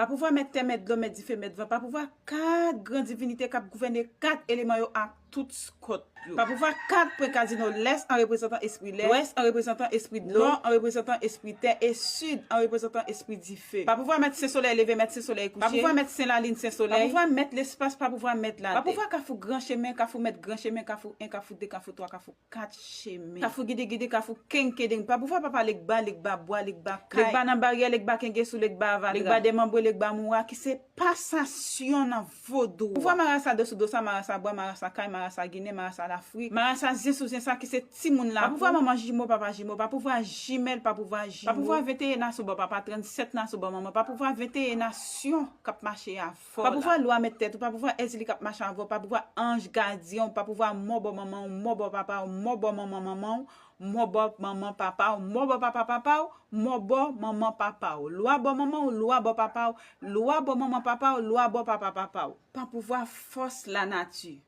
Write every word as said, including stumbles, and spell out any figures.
Pa pouvwa mèt tè, mèt dlo, mèt dife, mèt van. Pa pouvwa kat gran divinite k ap gouvène kat eleman yo ak tout kòt yo. Pa pouvwa kat pwen kazino lès an reprezantan espri lè, lwès an reprezantan espri dlo, nò an reprezantan espri tè, e sid an reprezantan espri dife. Pa pouvwa mèt sen solèy leve, mèt sen solèy kouche. Pa pouvwa mèt sen lalin, sen solèy. Pa pouvwa mèt lespas, pa pouvwa mèt latè. Pa pouvwa kafou gran chemen, kafou mèt gran chemen, kafou en, kafou de, kafou twa, kafou kat chemen. Kafou gide gide, kafou kenkedenk. Pa pouvwa papa Legba, Legba bwa, Legba kay. Legba nan baryè, Legba kengesou, Legba avadra. Legba demanbre, Legba moura, ki se pasasyon nan vodou. Pouvwa marasa do sou do sa, marasa bwa, marasa kay, marasa ginen, marasa lafrik, marasa zen sou zen sa, ki se timoun lakou. Pa pouvwa manman jimo, papa jimo, pa pouvwa jimèl, pa pouvwa jimo. Pa pouvwa venteyen nasyon bò papa, trannsèt nasyon bò manman, pa pouvwa venteyen nasyon k ap mache avè w la. Pa pouvwa lwa mèt tèt ou, pa pouvwa èzili k ap mache avè w, pa pouvwa anj gadyen w, pa pouvwa mò bò manman w, mò bò papa w, mò bò manman manman w, mò bò manman papa w, mò bò papa papa w, mò bò manman papa w, lwa bò manman w, lwa bò papa w, lwa bò manman papa w, lwa bò papa papa w. Pa pouvwa fòs lanati.